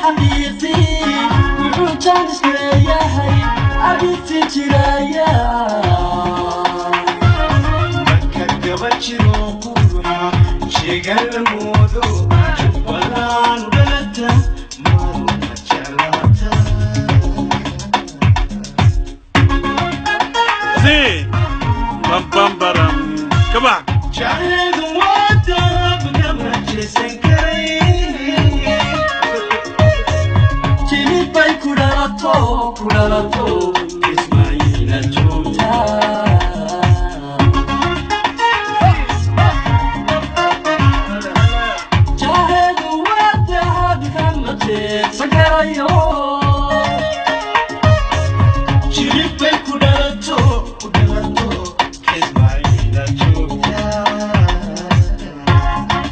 Xaqiiqdii wuxuu jaanis leeyahay abidti jiraya. Marka gabadh jiro quruxa sheegan la moodo.